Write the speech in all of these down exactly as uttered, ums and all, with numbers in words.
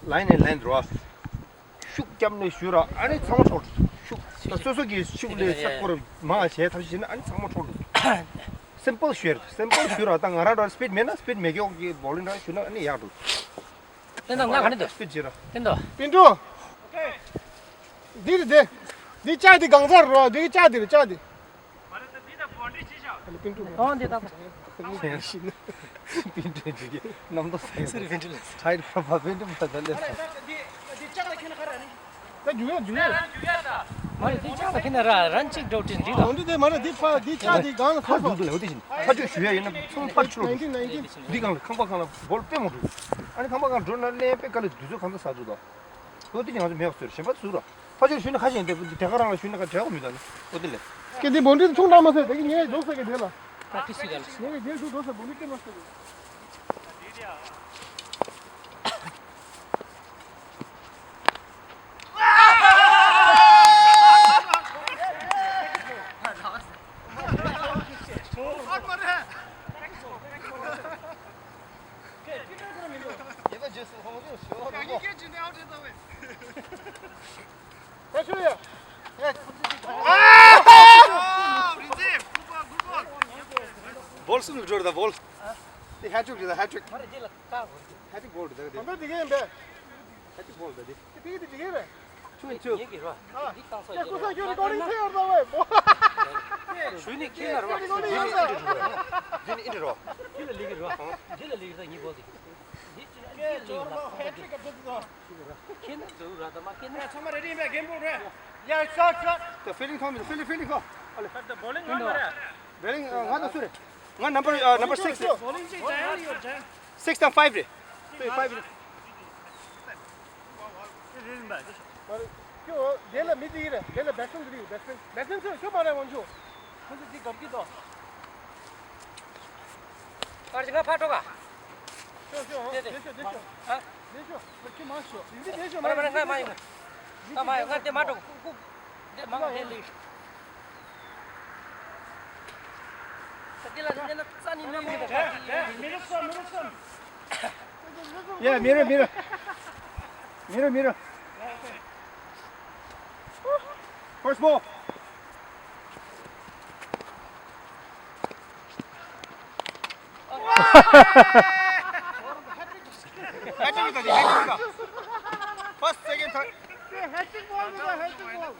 ལའིན་ནས་ལེན་རོ། ཤུགས་བརྒྱབ་ནས་ཞུ་ར། ཨ་ནི་ཚང་མ་འཕྲོག་འགྲོ། ཤུགས་སོ་སོ་གི་ཤུགས་ལས་ས་སྐོར་མང་བྱས་ཐབས་ཤེས་ན་ཨ་ནི་ཚང་མ་འཕྲོག་འགྲོ། སིམ་པལ་ཞུ་ཡ་རེད། སིམ་པལ་ཞུ་ར། ད་ང་རང་འདྲ་སི་པིཌ་མེད་ན། སི་པིཌ་མེད་མཁན་གྱི་བོ་ལིང་འདྲ་ཞུ་ན་ཨ་ནི་ཡག་འགྲོ། བསྟན་དང་ང་ག་ནས་འདུག་སི་པིཌ་བྱེད་ར། བསྟན་དང་། པིན་ཀྲུ། འདི་རེད་དེ། འདི་ལྕགས་འདི་གང་ཚར་རོ། འདི་ལྕགས་འདི་རེད། ལྕགས་འདི། ཨོ་འདི་ད། ཨོ་འདི་ད། པིན་ཀྲུ་ཅིག་གི་རྣམ་རྟོག་ཟེར། སུ་རེད་པིན་ཀྲུ་ལགས། ཧའི་ར་བ་པིན་ཀྲུ་མ་ད་ལས། ད་རྒྱུག་ཡ་རྒྱུག་ཡ། མ་རེད་འདི་ལྕགས་ལ་ཁྱེར་ན་ར་རན་གཅིག་འགྲོ་དྲན་འདི་ད། འོ་འདི་དེ་མ་རེད། འདི་ཕ་འདི་ལྕགས་འདི་གང་ལ་ཁ་ཁ་འདུག་འདུག་ལེ། འོ་དེ་བཞིན་ཁ་ཆུ་ཞུ་ཡ་ཡིན་ན་ཚོང་ཕར་ཆུ་རོ། འདི་གང་ལ་ཁང་པ་གང་ལ་བོལ་དཔེ་མོ་འདུག་ཨ་ནི་ཁང་པ་གང་འགྲོ་ན་ལན་པའི་དཀའ་ལས་དུས་ཚོད་གང་ཚ་ས་འདུག་ད། འོ་དེ་ང་ཚོ་མེད་པ་ཟེར་གཞན་པ་ཟུར་ར། ཕ་ཆུ་ཞུ་ན་ཁ་ཞེན་དེ་དེ་ག་རང་ལ་ཞུ་ན་ག་བྱ་བ་མི་འདུག་ཨ་ནི། འོ་དེ་ལས། ཀེ་འདི་བོན་འདི་ཚོང་འདྲ་མ་ཟེར། དེ་གི་ཉེ་འགྲོ་ཟེར་གི་དེ་ལ། པྲེག་ཊི་སི་ཡིན་ག་ལ། ཉེ་གི་རྗེས་སུ་འགྲོ་ཟེར། བོན་འདི་ཀེ་མ་ཟེར་གི། བོལ་གསུམ་ལ་འགྲོ་རེད་ད་བོལ། དེ་ཧེ་ཊྲིག་རེད་ད་ཧེ་ཊྲིག་ཧེ་ཊྲིག་བོལ་རེད་ད་དེ། ཧེ་ཊྲིག་བོལ་རེད་ད་དེ། ད་འདི་ག་ཡིན་པས། ཧེ་ཊྲིག་བོལ་རེད་ད་དེ། དེ་གི་དེ་གི་རེད། ཆུ་ཆུ། ཡིན་གི་རོ། ཨ། འདི་བཏང་སོ་ཡ་ཡིན་ཀུ་ས་ཁྱོད་རི་ཀོར་ཌིང་ཚེ་ཡོད་ད་ཝེ་བོ། ཞུ་ནི་ཁྱེད་ན་རོ། འདི་ནི་ཨིན་དྲི་རོ། འདི་ནི་ཨིན་དྲི་རོ། འདི་ལ་ལིག་ར་ཉི་བོ་དེ། འདི་ཅི་ན་འདི་ལིག་ར། ཧེ་ཊྲིག་ག་འདི་ཚོ། ཁྱེད་ན་འདུག་ར་ད་མ་ཁྱེད་ན། ཚང་མ་རེ་ཌི་ཡིན་པས། གེམ་བོ་རེད། ཡ་ཤོ་ཤོ། ད་ཕི་ལིང་ཁོ་མི་འདུག་ཕི་ལིང་ཕི་ལིང་ཁོ། ཨ་ལེ། ད་བོ་ལིང་ང་མ་རེད། བོ་ལིང་ང་དང་སུ་རེད། ང་ནམ་བར་ནམ་བར་སིག་སི་རེད། བོ་ལིང་ཅིག་ད་ཡང་ཡོད་ད། སིག་དང་ཕའིབ་རེད། ཕའིབ་རེད། ཁྱོད་དེ་ལ་མི་དེ་རེད། དེ་ལ་བེ་སི་མེན་དེ་རེད། བེ་སི་མེན། བེ་སི་མེན་ཚོས་ཁྱོད་མ་རེད་ཝང་ཆུ། ཁོ་ཚོ་དེ་གབ་ཀྱི་འདུག་ཨ་ཅེ་ང་ཕར་འགྲོ་ག་ཤོ་ཤོ། དེ་དེ། དེ་ཤོ་དེ་ཤོ། ཨ། དེ་ཤོ། ཁྱོད་མ་ཤོ། འདི་དེ་ཤོ་མ་རེད་མ་རེད། ང་མ་ཡོང་། ང་མ་ཡོང་། ང་དེ་མ་འགྲོ། ཀུ་ཀུ། དེ་མ་ང་དེ་ལས། ད་དེ་ལ་དེ་ན་རྩ་ནི་ནི་མི་འདུག་མི་རུ་སོ་མི་རུ་སོ། Yeah, mirror, mirror. Mirror, mirror. First ball. Hat-trick ད་དེ། Hat-trick ད། First, second, third. Hat-trick ball རེད། Hat-trick ball.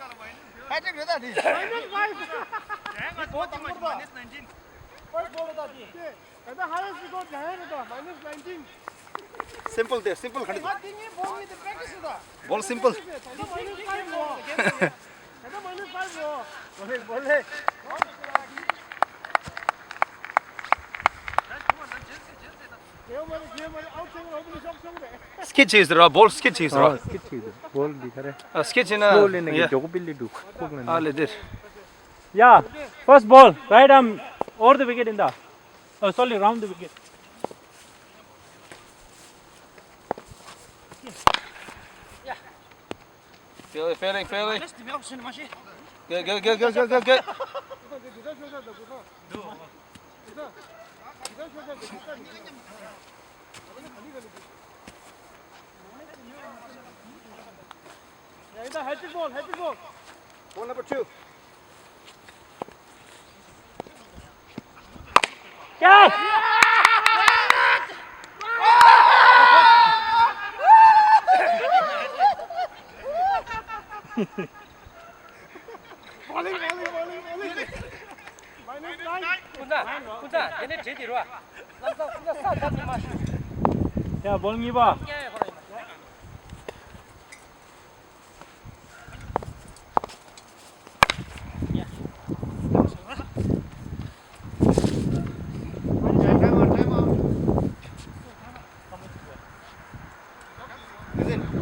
Hat-trick རེད་ད་དེ། Minus five. First ball རེད་ད་དེ། ད་ལྟ་highest record ཇ་ཡན་རེད་ད། Minus nineteen. Simple དེ། simple ག་རེ་འདུག་ང་དེ་ངའི་བོ་ངའི་དེ་practice རེད་ད། Ball simple. ད་ལྟ་minus five རེད། ད་ལྟ་minus five རེད། བོ་ལེ་བོ་ལེ། རྗེས་མ་རེད། རྗེས་མ་རེད། out ཆེན་པོ་རོ་མི་ཤོག་ཤོག་རེད། Skid བྱས་ཟེར་ར། ball skid བྱས་ཟེར་ར། ཨོ། skid བྱས་ཟེར། ball འདི་ག་རེ། ཨ། skid བྱས་ན། སོ་ལེ་ནས་ཡ། ཇོག་པི་ལི་འདུག་ཁུག་ལ་ཨ་ནི། ལེ་དེར། Yeah, first ball, right arm over the wicket in the, oh, sorry, round the wicket. Feel it, feel it, feel it. Good, good, good, good, good, good, good. Hat-trick ball, hat-trick ball. Ball number two. Catch! Bowling, bowling, bowling, bowling. Minus nine. ཁུ་ཚ། ཁུ་ཚ། དེ་ནས་བྲིས་དེ་རུ་བ། ལམ་སང་ཁུ་ཚ་ས་ད་ནི་མ་ཤོད། ཡ། ball གཉིས་པ། ཡ་ཡ། ཁོ་རང་ཡིན་མ།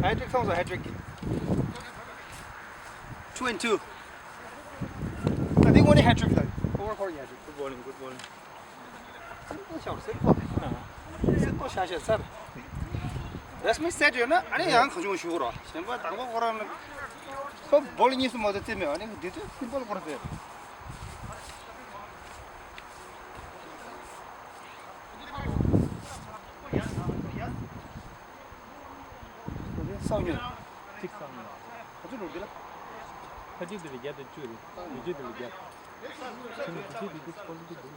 Hat-trick སོང་སོང་། hat-trick. Two and two. I think one hat-trick. Four, four hat-trick. Good bowling, good bowling. Simple shot, simple. Simple shot ཤེས་སར། That's my set ཡོད་ན་ཨ་ནི་ཡང་གང་བྱུང་ཞུ་རོགས། གཞན་པ་དང་པོ་ཁོ་རང་ཁོ་ball གཉིས་སུ་མ་ཚད་རྩེ་མེད། ཨ་ནི་འདི་ཚོ་simple ཁོ་རང་རྩེ། སང་ཉོན། གཅིག་སང་ཉོན། ག་ཚོད་འགྲོ་འདི་ལ། ཁ་ཅིག་འདི་ལ་བརྒྱ་དང་བཅུ་རེད། ཡོད་ཅིག་འདི་ལ་བརྒྱ། ཁྱེད་ནི་དེ་ཅིག་འདི་འདི་སྐོར་འདི་འདུག་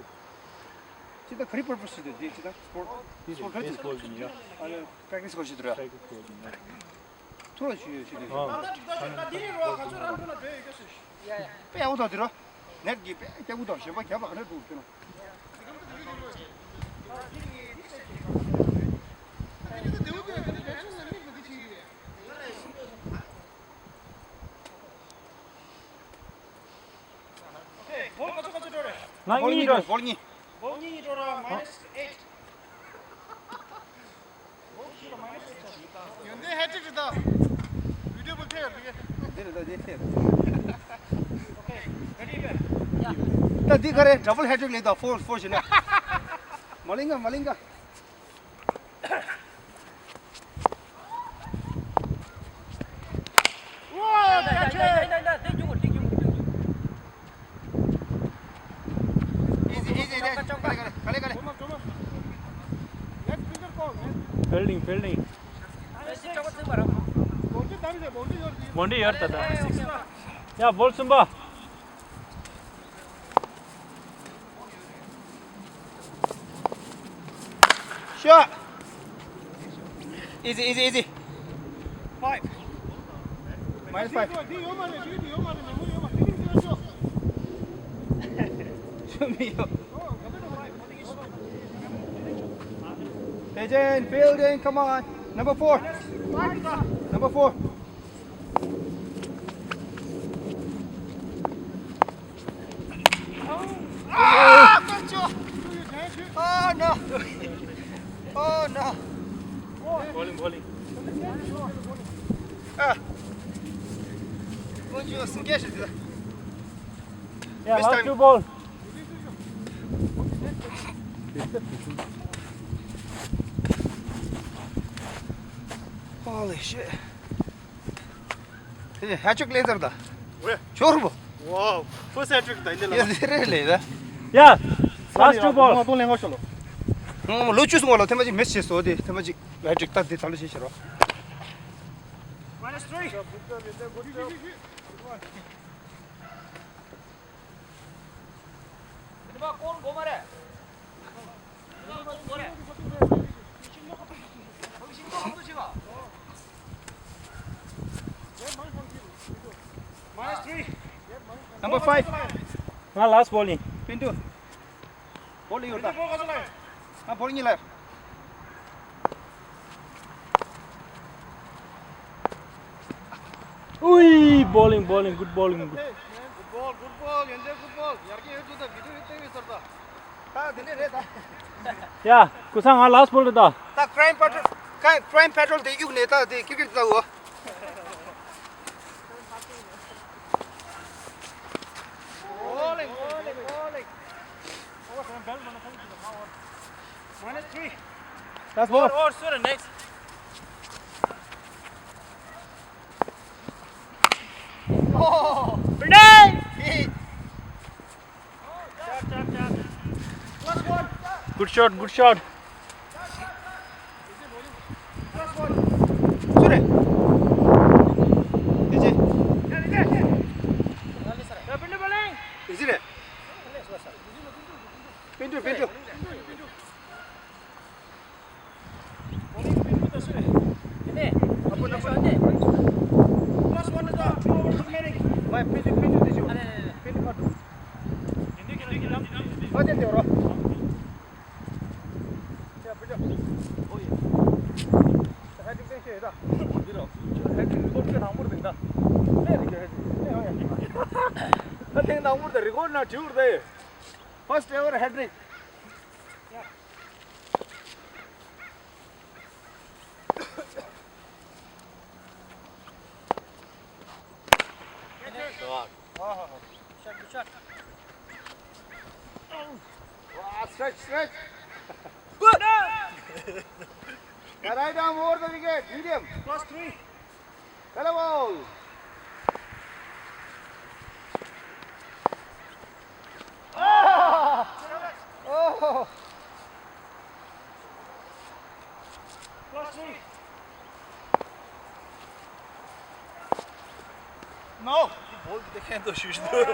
ཅི་ད་ག་རེ་པར་པ་སི་ཞིག་འདུག་འདི་ཅི་ད་སྤོར་སྤོར་ཕེ་ཅི་སྤོར་ཞིག་ཡོད། ཨ་ནི་པེག་ཊི་སི་སྐོར་ཞིག་འདུག་ར། པེག་ཊི་སི་སྐོར་ཞིག་ཡོད། ཐུགས་ལ་ཞུ་ཡོད་ཞུ་འདུག་ཨ། དཔེ་ཡག་པོ་འདུག་འདི་ར། ནེཊ་གི་དཔེ་ཡག་པོ་འདུག་གཞན་པ་རྒྱབ་ལ་ག་རེ་འདུག་ཟེར་ན། ང་གཉིས་འགྲོ། སྦོལ་གཉིས། སྦོལ་གཉིས་འགྲོ་ར། མའི་ནས་ཨེཊ། ཡོན་ཏན་ཧེ་ཊི་རིག་རེད་ད། བི་ཌི་ཡོ་བུ་ཁྱེར་ཡོད་དེ། འདི་རེད་ད་འདི་ཁྱེར། ད་འདི་ག་རེ་ཌབ་བལ་ཧེ་ཊི་རིག་ལེགས་ད། ཕོར་ཕོར་བྱས་ན། མ་ལིང་ག་མ་ལིང་ག Easy, easy, easy. Kale, kale, kale, kale. Fielding, fielding. Boundary ཡོད་ད་ད། ཡ་སྦོལ་གསུམ་པ། Shot. Easy, easy, easy. Five. Minus five. Show me your. Pigeon, fielding, come on. Number four. Number four. Ah, concho! Oh no! Oh no! Bowling, bowling. Ah! Concho, singkya shi. Yeah, last two ball. Holy shit. Hey, hat-trick laser da. Weh. Chor bo. Wow. First hat-trick da, inda la. Yes, really da. Yeah. Last two ball. Mo to lengo sholo. Mo lo chu sung lo, thema ji miss che so de, thema ji hat-trick ta de, ta lo che shiro. Minus three. Number five. ང་last ball ཡིན། Pintu. Ball ཡོད་ད། ང་ball གཉིས་ལ། ཨུའི། Bowling, bowling, good bowling, good. Good ball, good ball, ཡོན་ཏན་good ball. ཡར་རྒྱས་ཡོད་ཚུལ་དང་video ཡོད་བལྟས་ཡོད་ཟེར་ད། ད་དེ་འདྲས་རེད་ད། ཡ། ཀུ་སང་ང་last ball རེད་ད། ད་Crime Patrol, Crime Patrol དེ་གཡུག་ནས་ད་དེ་cricket ལྟ་བུ། Bowling, bowling, bowling. Minus three. That's ball. Or, or, sorry, next. Oh! Nice! Good shot, good shot. Easy. Pintu, pintu. First ever hat-trick. Wow, stretch, stretch. Right arm over the wicket, medium. Plus three. Hello, ball. Oh! Oh! Plus three. ཨོ། འདི་བོལ་འདི་ཁེན་ཏོ་ཤུ་ཤུ་འདུག་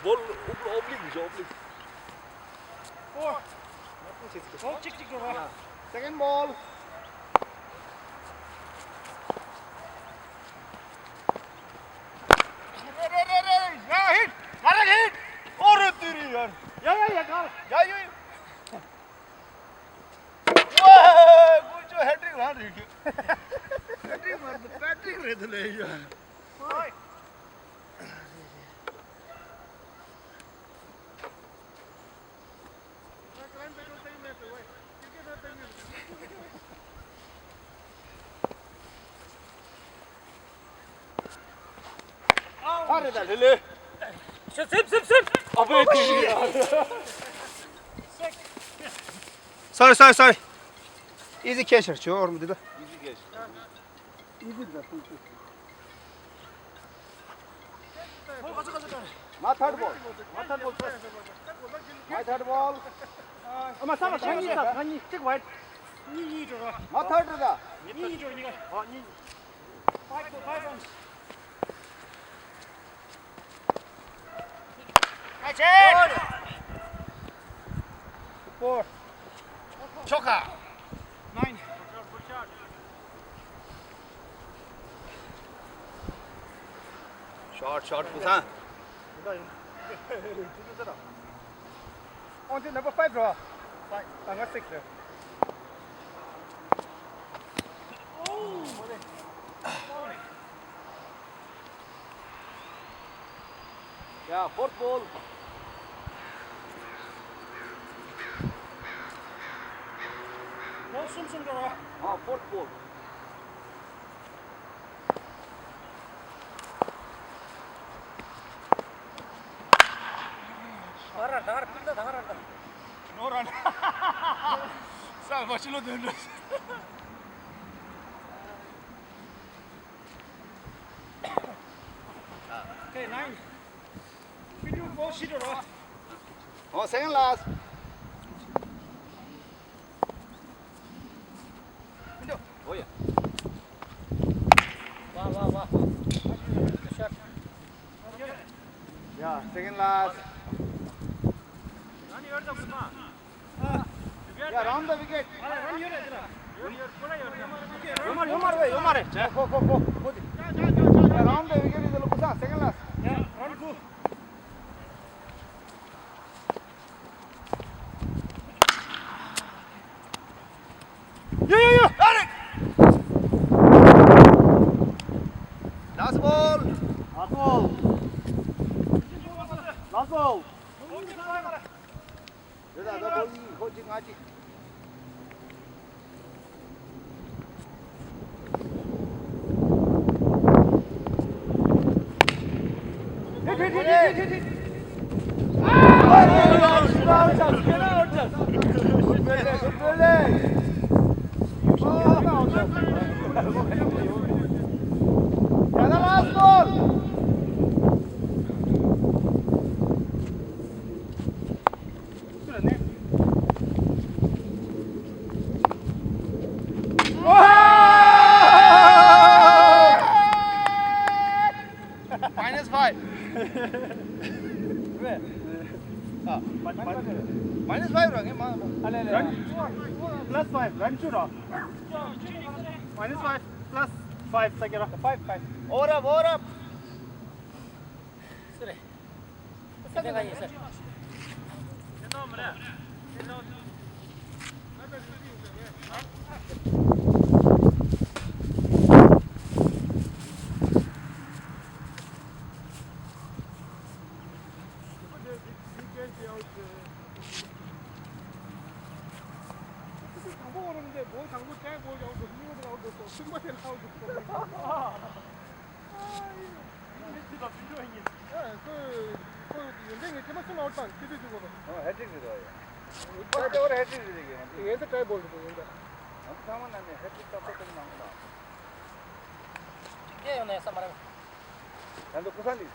བོལ་ཨུབ་ལོ་ཨོབ་ལིག་ཤོ་ཨོབ་ལིག་ཧྥོར། ཧྥོར་གཅིག་གཅིག་འགྲོ་ར། སེ་ཀེན་བོལ། རེད་རེད་རེད་རེད། ཡ་ཧིད། ང་ར་ཧིད། ཨོ་རེད་དུ་རི་ཡར། ཡ་ཡ་ཡ་ག་ཡ་ཡོ་ཡོ། ཝ། ཀུ་ཅོ་ཧེ་ཊྲིག་རང་རེད། ཧེ་ཊྲིག་མ་རེད་པེ་ཊྲིག་རེད་དུ་ལས་ཡ། ཨ་རེད་ད་ལེ་ལེ། ཤ་སིབ་སིབ་སིབ། ཨ་བོའི་དེ་ཡ། Sorry, sorry, sorry. Easy catch, sure. Easy catch. Easy ད་ཕུག་ཕུག My third ball. My third ball, sir. My third ball. ཨ་མ་ས་མ་ཐང་གཉིས་ས་ཐང་གཉིས་གཅིག་བའི། གཉིས་གཉིས་འགྲོ་རོགས། My third རེད་ད། གཉིས་གཉིས་འགྲོ་གཉིས་ཀ་ཨ་གཉིས། Five ball, five runs. Four. ཆོ་ག Nine. Short, short, ཕུག་ཐང་། ཨོན་ཏི་number five རོ། Five. ཨ་ང་six རེད། Yeah, fourth ball. Ball གསུམ་གསུམ་འགྲོ་རོགས། ཨ་fourth ball. ད་ར་ད་ར་ཕིག་ད་ད་ར་ད། ནོ་ར་ན། ས་བ་ཤི་ལོ་དོན་འགྲོ། Okay, nine. We do four shit or what? Oh, second last. Oh, yeah. Wow, wow, wow. Shot. Yeah, second last. Yeah, round the wicket. ཡོད་མ་རེད། ཡོད་མ་རེད། ཡོད་མ་རེད། གོ་གོ་གོ་གོ། Yeah, round the wicket is the look. Second last. Yeah, run go. ཡོ་ཡོ་ཡོ། Last ball. Last ball. Last ball. དེ་ལ་ད་ཁོ་གཉིས་ཁོ་གཅིག་ང་གཅིག Minus five. Minus five ར་ངས་མ། Plus five, run two ར། Minus five, plus five ས་ཀྱ་ར། Five, five. Over up, over up. སུ་རེད། སེམས་ཁ་ཡིན་ས། དང་པོ་འོ་རང་དེ་བོ་དང་པོ་ཀྲེག་བོ་ཡག་འདུག་སྙིང་པོ་དེ་ཡག་འདུག་སོ་སྲིན་པོ་དེ་ལག་འདུག་སོ། ཁོས་ཁོས་ཡོན་ཏན་ངས་ཁྱེད་མ་སུ་ལ་བཏང་ཁྱེད་ཚོས་ཞུ་གོ། ཨོ་ཧེ་ཊྲིག་རེད་དོ་ཡ། ད་དེ་བར་ཧེ་ཊྲིག་རེད་ཀྱི་ཡོན་ཏན། ཡོན་ཏན་ཏྲའི་བོལ་རེད་དོ་ཡོན་ཏན། ང་ཚོ་ཚང་མ་ནང་ནས་ཧེ་ཊྲིག་ཏག་ཏག་ཏག་གནང་གི་འདུག་སྐད་ཡོང་ནས་བསམ་པ་རེད། ང་ཚོ་ཀུ་ས་ལི།